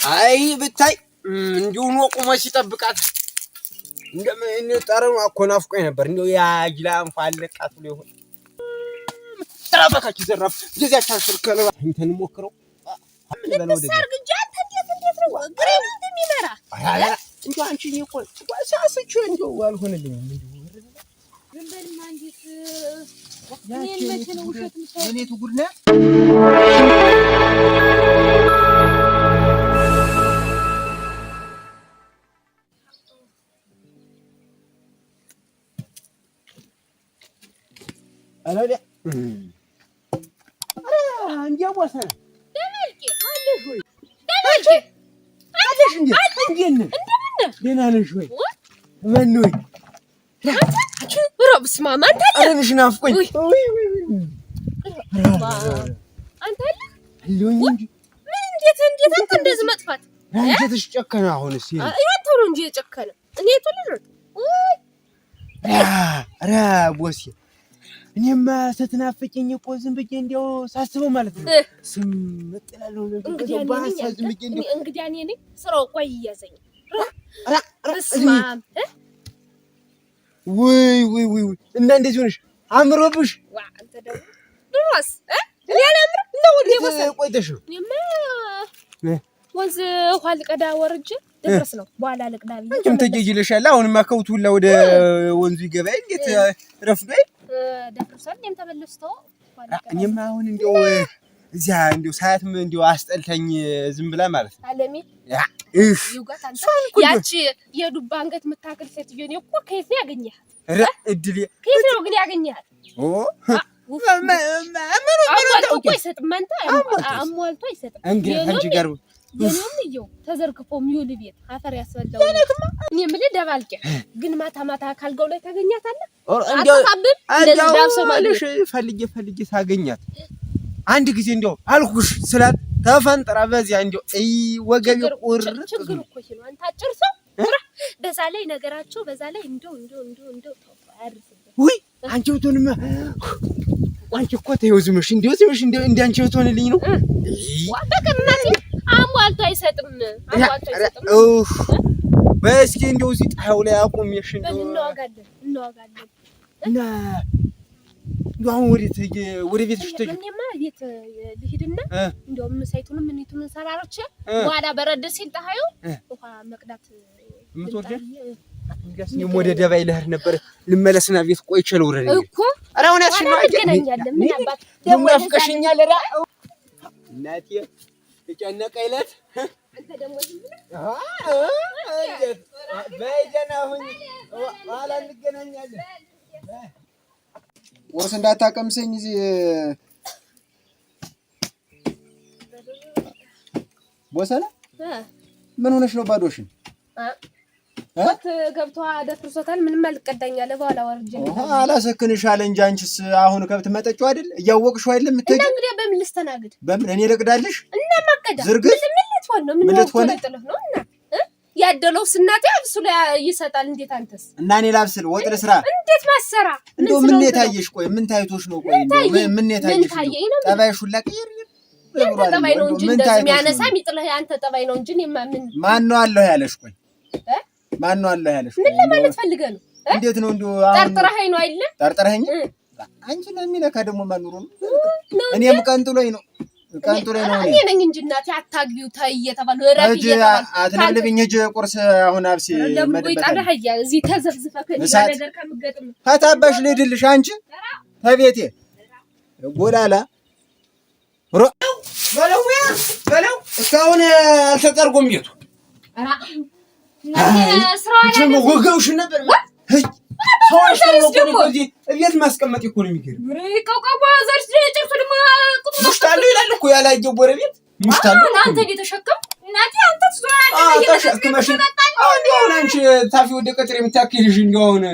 አይ ብታይ እንዲሁ ነው ቁሞ ሲጠብቃት እንደምን ጠረኑ እኮ ናፍቆኝ ነበር። እንደው ያ ጅላንፎ አለቃት ብሎ ይሆን ተራበካች ዘራፍ እንደዚያች አሽርከለ እንትን ሞክረው ልብስ እንጂ አንተ እንዴት እንዴት ነው ግሬ ነው እንደሚመራ እንደው አንቺ እኔ እኮ ሳስቼው እንደው አልሆነልኝም። ዝም በልማ እንዴት እኔን መቼ ነው ውሸት የምታወራው? እኔ ትጉድ ነህ። ኧረ እንዲያው ወሰነ አለሽ ወይ? አለሽ እንዴ? እንዴት ነህ? ደህና ነሽ ወይ? ማነው? ኧረ በስመ አብ አንተ አለህ? ኧረ ነሽ ናፍቆኝ። አንተ አለህ? አለሁኝ እንጂ ምን እንዴት እንዴት አንተ እንደዚህ መጥፋት አንጀትሽ ጨከነ። አሁንስ ያንተው ነው እንጂ የጨከነ እኔ የቱ ልጅ ኧረ ቦሴ እኔማ ስትናፍቂኝ እኮ ዝም ብዬ እንዲያው ሳስበው ማለት ነው ስምጥ እላለሁ። እንግዲህ እኔ ነኝ ስራው። ቆይ እያዘኝ ውይ ውይ ውይ! እና እንደዚህ ሆነሽ አምሮብሽ አንተ ደግሞ ድሮስ እኔ አላምርም። እና ወዴት ቆይተሽ ነው? እኔማ ወንዝ ውሃ ልቀዳ ወርጄ ድረስ ነው በኋላ ልቅዳ ብዬ አንቺም ተጀጅለሻል። አሁንማ ከብቱ ሁላ ወደ ወንዙ ይገባ እንዴት ረፍዶ ደፍርሷል። እኔም ተመልሶ እኔማ አሁን እንደው እዚያ እንደው ሳያትም እንደው አስጠልተኝ ዝም ብላ ማለት ነው። አለሜ ያቺ የዱባ አንገት የምታክል ሴትዮ እኔ እኮ ከየት ነው ያገኘሃት? ኧረ እድሌ ከየት ነው ግን ያገኘሃት? አሟልቶ እኮ አይሰጥም። አንተ አሟልቶ አይሰጥም። እንግዲህ ከአንቺ ጋር የኔውም እየው ተዘርግፎ የሚውል ቤት አፈር ያስበላው። እኔ የምልህ ደባልቄ ግን ማታ ማታ ካልጋው ላይ ታገኛታለህ? አታሳብም? እንደዚህ ዳብሶ ማለት ፈልጌ ፈልጌ ሳገኛት አንድ ጊዜ እንደው አልኩሽ ስላት ተፈንጥራ በዚያ እንደው እይ ወገቤ ቁርጥ። ችግሩ እኮ ይሄ ነው። አንተ አጭር ሰው በዛ ላይ ነገራቸው በዛ ላይ እንደው እንደው እንደው እንደው አያድርስብህ። ውይ አንቺ ብትሆንማ አንቺ እኮ ተይው ዝምሽ እንደው ዝምሽ እንደው እንደ አንቺ ብትሆንልኝ ነው። በቃ እናቴ አሟልቶ አይሰጥም፣ አሟልቶ አይሰጥም። በይ እስኪ እንደው እዚህ ጣይው ላይ አቁሜሽ እንደው እንዋጋለን እንዋጋለን እና እንደው አሁን ወዴት ወደ ቤትሽ ትሄጂ? እኔማ ቤት ልሂድና እንደውም ሳይቱንም ምኒቱንም ሰራርቼ በኋላ በረድ ሲል ፀሐዩ ውሃ መቅዳት የምትወርጂው? እንግዲያስ እኔም ወደ ደባይ ልሄድ ነበር። ልመለስና ቤት ቆይቼ ልውረድ እኮ። ኧረ እውነትሽን ነው። እንገናኛለን። ምን አባት ደግሞ ናፍቀሽኛል። ኧረ እናቴ የጨነቀ ዕለት አንተ ደግሞ ዝም ብለህ በይ ደህና ሁኚ። ኋላ እንገናኛለን። ቁርስ እንዳታቀምሰኝ እዚህ ቦሰላ። ምን ሆነሽ ነው ባዶሽን? ወት ገብቷ ደፍርሶታል። ምንም አልቀዳኝ አለ። በኋላ ወርጄ አላሰክንሽ አለ እንጂ አንቺስ አሁን ከብት መጠጪው አይደል? እያወቅሽው አይደል የምትሄጂው? እና እንግዲህ በምን ልስተናግድ? በምን እኔ ልቅዳልሽ? እና ማቀዳ ዝርግፍ ምን ልትሆን ነው? ምን ልትሆን ነው? እና ያደለው ስናቴ አብስሎ ይሰጣል። እንዴት አንተስ? እና እኔ ላብስል ወጥ ልስራ? እንዴት ማሰራ? እንደው ምን የታየሽ? ቆይ ምን ታይቶሽ ነው? ቆይ ምን የታየሽ? ጠባይሽ ሁላ ቅይር ያንተ ጠባይ ነው እንጂ እንደዚህ የሚያነሳ የሚጥልህ ያንተ ጠባይ ነው እንጂ እኔማ ምን ማን ነው አለሁ ያለሽ? ቆይ ማን ነው አለሁ ያለሽ? ምን ለማለት ፈልገህ ነው? እንዴት ነው እንደው ጠርጥረኸኝ ነው አይደለ? ጠርጥረኸኝ? አንቺ ለሚነካ ደግሞ ማን ኑሮ ነው? እኔም ቀንጥሎኝ ነው ቀንጥሎኝ ነው። እኔ ነኝ እንጂ እናቴ አታግቢው ተይ እየተባሉ እረፍ እየተባሉ አትለብልብኝ። ሂጅ ቁርስ አሁን አብሲ መድበታል። እዚህ ተዘፍዝፈህ ከእኔ ነገር ከምገጥም ከታባሽ ልሂድልሽ አንቺ ተቤቴ ጎላላ በለው በለው እስካሁን አልተጠርጎም ቤቱ ወገውሽን ነበር ሰዎች እቤት ማስቀመጥ እኮ ነው የሚገርም። ሙሽት አለው ይላል እኮ ያላየው ጎረቤት ሙሽት አለው። ተሸክመሽ እንደው አሁን አንቺ ታፊ ወደ ቀጥር የምታክል ልጅ እንደው አሁን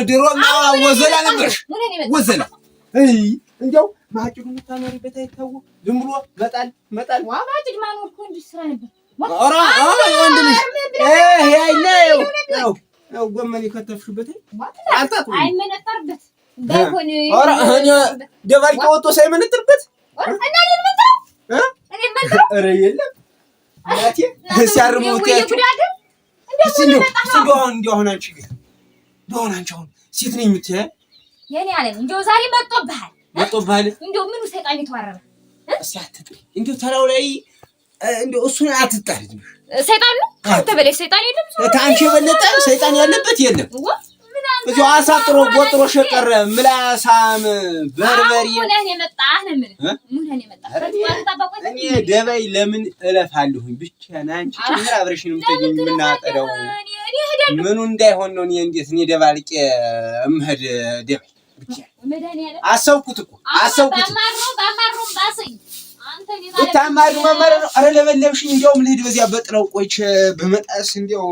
ድሮማ ወዘላ ነበርሽ ወዘላ እንዲያው ማጭዱ የምታኖሪበት አይታወቅ። ዝም ብሎ መጣል መጣል። ማጭድ ማኖር እኮ እንጂ ስራ ነበር። ወንድምሽ ያው ጎመን የከተፍሽበት አይመነጠርበት ደባልቄ ወጥቶ ሳይመነጥርበት ኧረ የለም እናቴ ሲያርሙ ትያቸው። እንደው አሁን እንደው አሁን አንቺ ግን እንደው አሁን አንቺ አሁን ሴት ነኝ የምትይ የኔ አለም እንደው ዛሬ መጦብሃል መጦብሃል። እንደው ምኑ ሰይጣን የተዋረረ እስኪ አትጥሪ እንደው ተራው ላይ እንደው እሱን አትጣሪ። ሰይጣን ነው ከአንተ በላይ ሰይጣን የለም። ከአንቺ የበለጠ ሰይጣን ያለበት የለም። እዚሁ አሳጥሮ ጎጥሮ ሸቀረ ምላሳም በርበሬ እኔ ደባይ ለምን እለፋለሁኝ? ብቻዬን አንቺ ጭምር አብረሽን የምትሄጂው የምናጠዳው ምኑ እንዳይሆን ነው። እኔ እንዴት እኔ ደባልቄ እምሄድ ደባይ ብቻዬን አሰብኩት እኮ አሰብኩት። ብታማሪ መማሪያ ነው። ኧረ ለበለብሽኝ። እንዲያውም ልሂድ በዚያ በጥለው ቆይቼ በመጣስ እንዲያው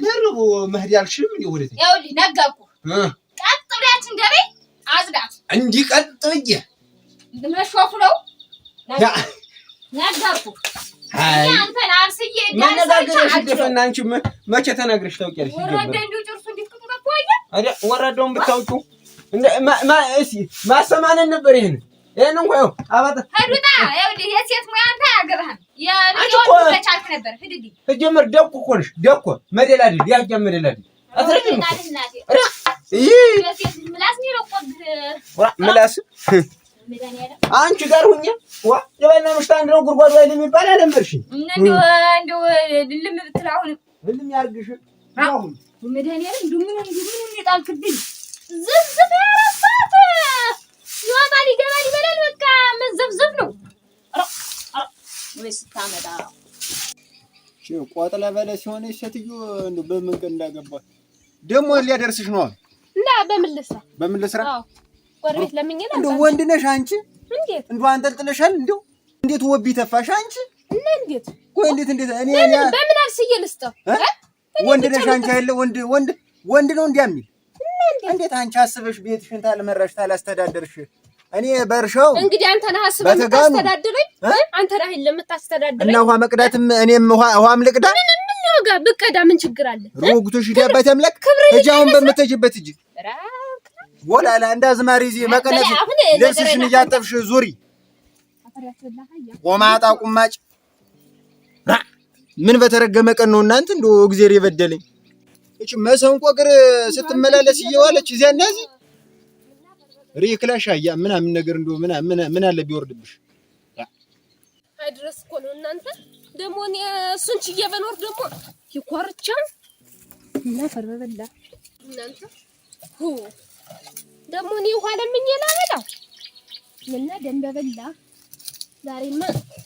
ለርቡ መሄድ ያልሽም እንዲያው ወደ ይኸውልህ ነገርኩህ። ቀጥ ብለህ ያችን ገበይ አጽዳት። እንዲህ ቀጥ ብዬ መሾፉ ነው ነገርኩህ። አንተን አብስዬ መነጋገርሽ ደፈና አንቺ መቼ ተናግረሽ ታውቂያለሽ? ወራዳ እንደው ጨርሶ እንዴት ቅጡ ጠፋ። አየህ ወራዳውን ብታውቂው ማሰማንን ነበር ይሄን ይሄን እንኳን ይኸው አባተ ሂዱጣ ይኸውልህ የሴት ሙያ አንተ አያገባህም። የቻልክ ነበር ሂድልኝ። ስትጀምር ደኮ እኮ ነሽ ደኮ መደላድል ያህያ መደላድል አትረጂም እኮ ምላስ አንቺ ጋር ሁኜ ዋ የባልና ሚስት አንድ ነው ጉድጓዱ አይደል የሚባል አለመድሽኝ። እንደው እንደው ልም ብትል አሁን ልም ያርግሽ አሁን መድኃኒዓለም እንደው ምኑን ምኑን የጣልክብኝ ዝብዝብ ያረሳት ይወጣል ይገባል ይበላል። በቃ መዘብዘብ ነው ወይ ስታመጣ ቆጥለ በለ ሲሆነ ሴትዮ እንደው በምን ቀን እንዳገባት ደግሞ ሊያደርስሽ ነው። እና በምን ልስራ በምን ልስራ? ጎረቤት ለምኜ ነው። እንደው ወንድ ነሽ አንቺ? እንዴት እንደው አንጠልጥለሻል? እንደው እንዴት ወቢ ተፋሽ አንቺ? እና እንዴት ቆይ እንዴት እንዴት እኔ በምን አብስዬ ልስጠው? ወንድ ነሽ አንቺ አይደለ? ወንድ ወንድ ወንድ ነው እንዲያ የሚል እንዴት አንቺ አስበሽ ቤትሽን ታልመራሽ ታላስተዳደርሽ እኔ በእርሻው እንግዲህ አንተ ነህ አስበህ የምታስተዳድረኝ፣ አንተ ነህ የምታስተዳድረኝ። እና ውሃ መቅዳትም እኔም ውሃም ልቅዳ ምን ምን ዋጋ ብቀዳ ምን ችግር አለ? ሮግቶሽ ሂድ አባቴ አምላክ ሂጂ፣ አሁን በምትሄጂበት ሂጂ። ወላላ እንደ አዝማሪ እዚህ መቀነት ልብስሽን እያጠብሽ ዙሪ። ቆማጣ ቁማጭ ምን በተረገመ ቀን ነው እናንተ እንደው እግዜር የበደለኝ። እቺ መሰንቆ እግር ስትመላለስ እየዋለች እዚያ እና እዚህ ሪክላሽ አያ ምናምን ነገር እንደው ምን አለ ቢወርድብሽ። አይድረስ እኮ ነው እናንተ ደግሞ እኔ እሱን ችዬ በኖር ደግሞ ይኮርቻ እና ፈርበበላ እናንተ ሁ ደግሞ እኔ ውሃ ለምኜ ላበላው እና ደም በበላ ዛሬማ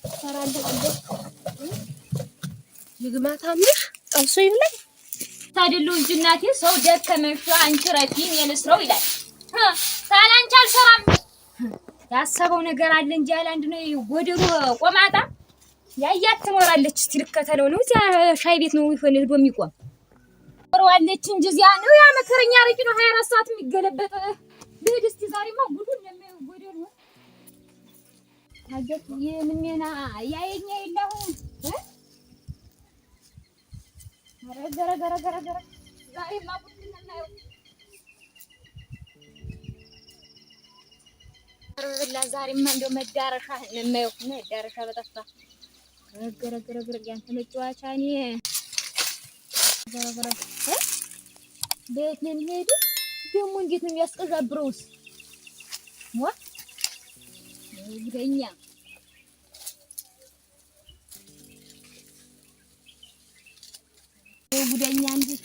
እሰራለሁ። ይግማታምሽ ጠብሶ ይብላኝ ታደሉ እንጂ እናቴ ሰው ደከመሽ አንቺ ረፊ እኔ ልስረው ይላል። ሳላንቺ አልሰራም። ያሰበው ነገር አለ እንጂ ያለ አንድ ነው። ጎደሎ ቆማጣ ያያት ትኖራለች። እስቲ ልከተለው ነው። እዚያ ሻይ ቤት ነው ይሆን ሄዶ የሚቆም ትኖረዋለች እንጂ እዚያ ነው ያ መከረኛ አረቂ ነው 24 ሰዓት የሚገለበጥ። ልሂድ እስቲ ዛሬማ ጉዱን ነው ጎደሎ ታገት የምንና ያየኛ የለሁም ገረ ገረ ገረ ገረ ዛሬማ ጉዱን ነው የማየው። ዛሬማ እንደው መዳረሻ የማየው መዳረሻ በጠፋ ገረ ገረ ገረ ያንተ መጫወቻ እኔ ገረ ገረ በየት ነው የሚሄዱ ደግሞ? እንዴት ነው የሚያስቀዛብረውስ? ዋ ጉደኛ ጉደኛ እንዴት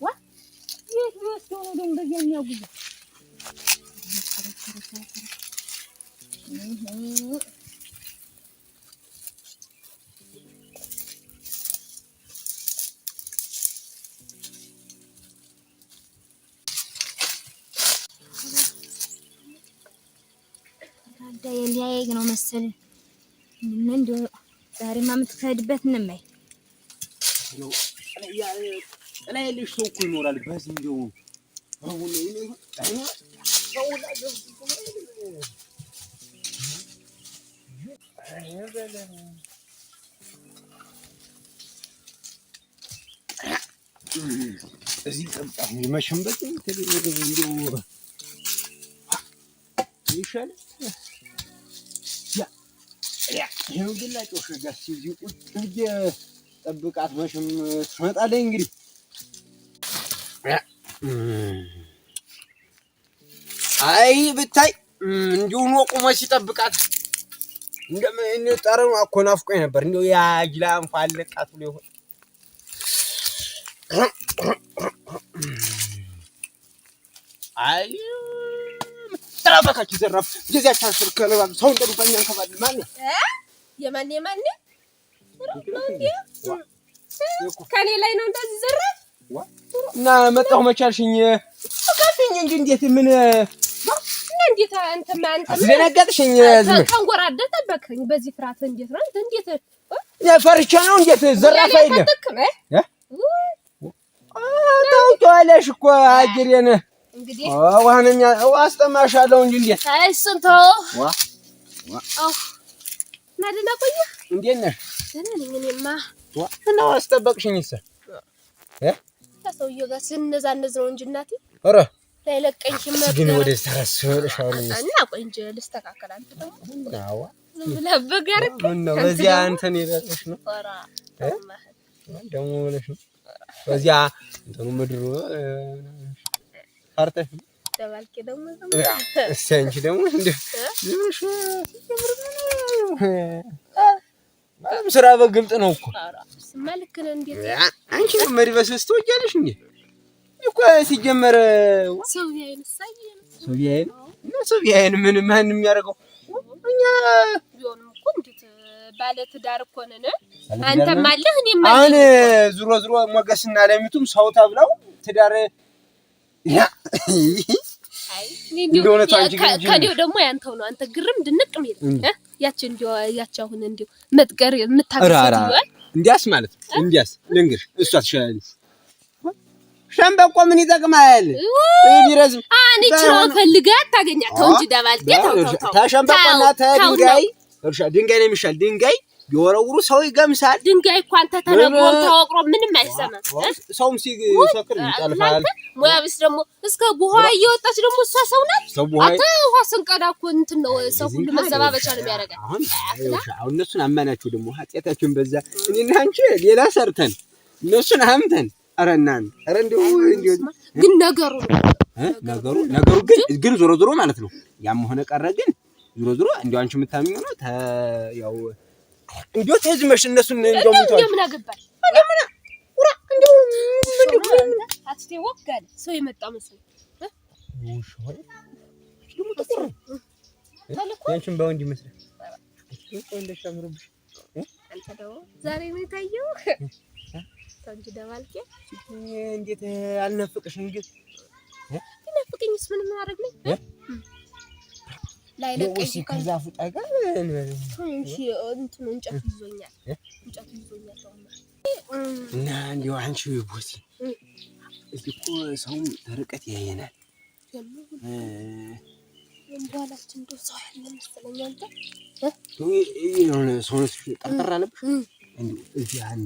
ዋ የት ቢወስደው ነው ደግሞ በዚያ የሚያጉዘው? ሊያየኝ ነው መሰለኝ። እንደው ዛሬማ የምትከድበት እንማይ ጥላ የለሽ ሰው እኮ ይኖራል። በዚህ እንደው እዚህ መቼም በዚህ እንደው ይሻላል። ይኸው ግላጮ ሸጋስ እዚህ ቁጭ ብዬ ጠብቃት፣ መቼም ትመጣለች እንግዲህ። አይ ብታይ እንዲሁ ነው ቁሞ ሲጠብቃት እንደምን ጠረኗ እኮ ናፍቆኝ ነበር። እንደው ያ ጅላንፎ አለቃት ብሎ ይሆን? አይ ተራበካችሁ ዘራፍ እንደዚያ ከለባ ሰው እንደ ዱባኛ እንከባለን። ማን የማን የማን ከኔ ላይ ነው እንደዚህ ዘራፍ እና መጣሁ መቻልሽኝ ካፊኝ እንጂ እንዴት ምን እና እንዴት አንተማ አንተ አስደነገጥሽኝ። ዝም ተንጎራደህ ጠበቅኸኝ በዚህ ፍርሃት። እንዴት ነው አንተ እንዴት ፈርቻ ነው? እንዴት ዘራፍ አይደለም ታውቂዋለሽ እኮ አጅሬን እንግዲህ ውሃንኛ አስጠማሻለሁ እንጂ እንዴት እሱን ተወው። እና ደህና ቆየህ? እንዴት ነሽ? ደህና ነኝ እኔማ። እና አስጠበቅሽኝስ? ከሰውዬው ጋር ስንነዛነዝ ነው እንጂ እናቴ። ኧረ ላይለቀኝ ግን ወደ ተረስ እና ቆይ እንጂ ልስተካከል። አንተ ደግሞ ዝም ብለህ በጋር ምነው በዚያ እንትን ይበልሽ ነው ደግሞ ብለሽ ነው በዚያ እንትኑ ምድሩ ፈርተሽ ነው። ደባልቄ ደግሞ እስኪ አንቺ ደግሞ እንደው ዝም ብለሽ ማለም ስራ በግልጥ ነው እኮ። እሱማ ልክ ነህ። እንዴት አንቺ መድበስበስ ትወጃለሽ እንዴ? እኮ ሲጀመር ሰው ቢያይን እና ሰው ቢያይን ምን ማን የሚያደርገው እኛ ቢሆንም እኮ እንዴት ባለ ትዳር እኮ ነን። አንተም አለህ እኔም አለሁ። አሁን ዙሮ ዙሮ ሞገስና ለሚቱም ሰው ተብለው ትዳር ከኔው ደግሞ ያንተው ነው። አንተ ግርም ድንቅ የሚል ያቺ እንዲያው ያቺ አሁን እንዲያው መጥቀር የምታገሰው እንዲያስ ማለት እንዲያስ ልንገርሽ፣ እሷ ትሻላለች። ሸምበቆ ምን ይጠቅማል? ቢረዝም እኔ ችሎ ፈልገህ አታገኛት። ተው እንጂ ደባልቄ፣ ተው ተው ተው። ተሸምበቆና ተድንጋይ እርሻ ድንጋይ ነው የሚሻል። ድንጋይ ቢወረውሩ ሰው ይገምሳል። ድንጋይ እኮ አንተ ተነግሮ ተወቅሮ ምንም አይሰማም። ሰውም ሲሰክር ይጠልፋል። ሙያ ቢስ ደግሞ እስከ ውሃ እየወጣች ደግሞ እሷ ሰው ናት። አንተ ውሃ ስንቀዳ እኮ እንትን ነው ሰው ሁሉ መዘባበቻ ነው የሚያደርጋት። አሁን አሁን እነሱን አማናቸው ደግሞ ኃጢአታቸውን በዛ። እኔና አንቺ ሌላ ሰርተን እነሱን አምተን ኧረ እናንተ ኧረ እንደው እንደው ግን ነገሩ ነገሩ ነገሩ ግን ግን ዞሮ ዞሮ ማለት ነው ያም ሆነ ቀረ ግን ዞሮ ዞሮ እንደው አንቺ የምታምኚው ነው ያው እንደው ተዝመሽ እነሱን እንደው እንደው ምን አገባሽ? ምን ኡራ እንደው ምን አትቴ ወጋለ ሰው የመጣ መስሎኝ ውሽ ወይ ደግሞ ጥቁር ያንቺም በወንድ ይመስላል። እንደሽ አምሮብሽ አንተ ደግሞ ዛሬ ነው የታየው። ተው እንጂ ደባልቄ እንዴት አልናፍቅሽም? ግን ቢናፍቀኝስ ምን ማድረግ ነው? ላይለቀኝ ከዛፉ ጠጋ እንትኑ እንጨቱ ይዞኛል፣ እንጨቱ ይዞኛል። እና እንዲያው አንቺ ቦሲ እዚህ እኮ ሰውም በርቀት ያየናል። በኋላችን እንደው ሰው ያለ መሰለኝ። አንተ የሆነ ሰውነት ጠርጠር አለብሽ። እንደው እዚህ አሉ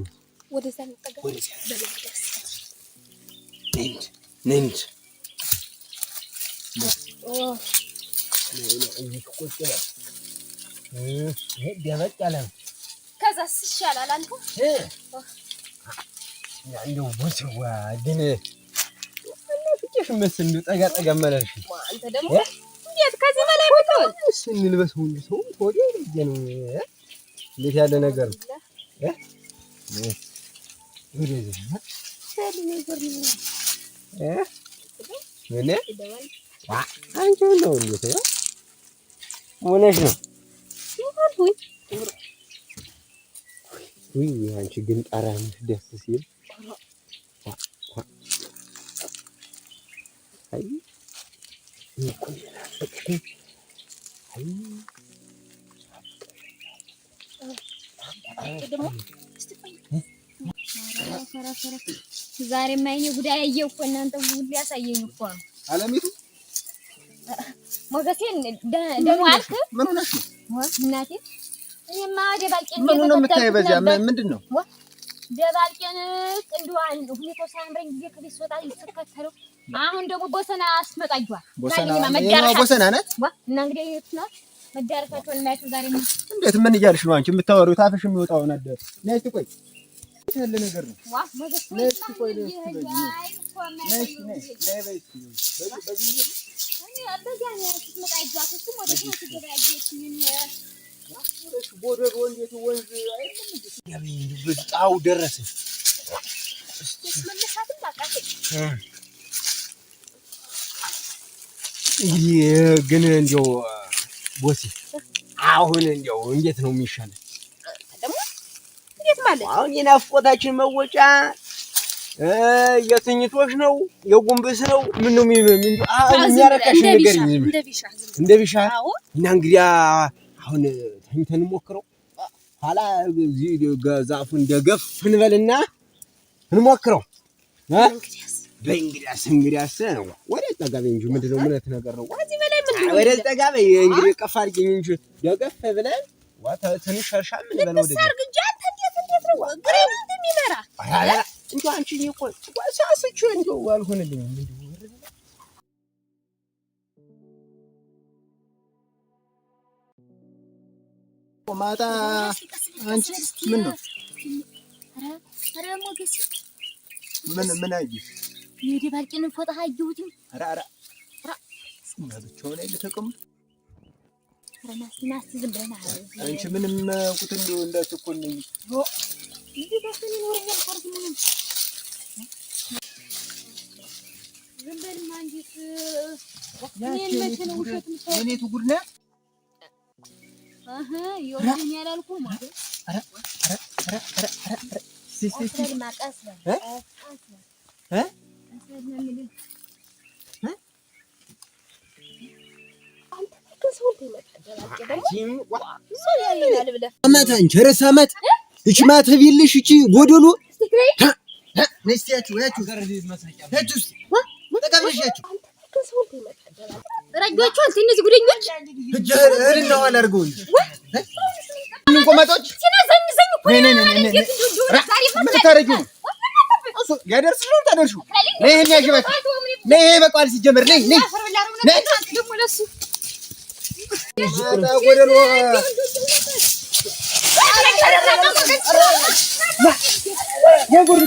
ወደዛ እንጠጋ። ወደዚያ ነይ እንሂድ። ደበቅ ያለ ነው። ከዛስ ይሻላል። አንተ እንደው ቦሲዋ ግን ፍቄሽ መሰል እንደው ጠጋ ጠጋ መላልሽ። አንተ ደግሞ እንዴት ከዚህ በላይ ብትሆን እንልበሰው እንጂ ሰው ተወዲያ ነው። እንዴት ያለ ነገር ነው! ምን አንቺ ነው እንዴት ነው ሆነሽ ነው? ውይ አንቺ ግን ጠረንሽ ደስ ሲል። አይ እኮ ናፈቅሽኝ። ዛሬማ የእኔ ጉዳይ ያየው እኮ እናንተ ሁሉ ያሳየኝ እኮ ነው። አለሚቱ ሞገሴን ደግሞ አልክ። ምን ሆነሽ ነው እናቴ? እኔማ ደባልቄን ምን ነው የምታየው? በዚያ ምንድን ነው ደባልቄን እንደው ሁኔታው ሳያምረኝ ጊዜ ከቤት ስወጣ ስከተለው አሁን ደግሞ ቦሰና አስመጣጇል። ቦሰና ናት እና እንግዲህ የት ናት? መዳረሻቸውን የማያቸው ዛሬ ነው። እንዴት ምን እያልሽ ነው አንቺ የምታወሪው? ታፍሽ የሚወጣውን አደር ነይ እስኪ ቆይ ያለ ነገር ነው። ነይ እስኪ ቆይ ነይ እስኪ በይ ነይ እስኪ ነይ ነይ በይ እስኪ በዚህ ቦደሮ እንዴት ወንዝ አይደለም እንዴ? ጣው ደረሰ። እንግዲህ ግን እንደው ቦሴ አሁን እንደው እንዴት ነው የሚሻለው? ደግሞ እንዴት ማለት አሁን የናፍቆታችን መወጫ የትኝቶች ነው የጉንብስ ነው ምን ነው የሚያረካሽ ነገር እንደ ቢሻ እና እንግዲህ አሁን ተኝተን እንሞክረው። ኋላ እዚህ ዛፉን ደገፍ እንበልና እንሞክረው። በይ እንግዲያስ እንግዲያስ ወደ ጠጋ በይ እንጂ ምንድን ነው ምነት ነገር ነው። ወደ ጠጋ በይ እንግዲህ ቀፍ አድርጊኝ እንጂ ደገፍ ብለን ትንሽ እርሻ ምን በለው ወደ እንደው አንቺ እኔ እኮ ሳስቼው እንደው አልሆነልኝም። ማታ አንቺ ምን ነው ምን ምን አየሽ? የደባልቄን ፎጣ አየሁት። ኧረ ኧረ እሱማ ብቻውን አይደል ተቀምጦ። ኧረ ናስቲ ናስቲ ዝም ብለህ ና። አንቺ ምንም ቁት እንደው እንዳትኮነኝ ዝም በልማ። እንዴት እኔን መቼ ነው ውሸት የምታወራው? የኔቱ ጉድ ነህ። እህ ይኸውልህ ያላልኩህ ማለት ኧረ ኧረ ኧረ ኧረ እስኪ እስኪ ቀስ በል ቀስ በል እ ቀስ በል ነው የምልህ። አማት አንቺ ኧረ ሳማት እቺ ማተብ የለሽ እቺ ጎደሎ ነስቲ ያችሁ ያችሁ ያችሁ እስኪ ተቀብለሽ ያችሁ ረጇቸዋል እነዚህ ጉደኞች እህልና ውሃ ላድርገው እንጂ ምን ቆመጦች ሲነዘንዘኝ እኮ ነይ ነይ ነይ ነይ እንዴት እንደሆነ ዛሬ ምን ልታረጊው ነው? እሱ ሊያደርስሽ ነው የምታደርሺው? ነይ ይሄን ያዥ እባክሽ። ነይ ይሄ በቃል ሲጀመር ነይ ነይ ነይ ደግሞ ለእሱ ማታ ጎደሎ የጉድ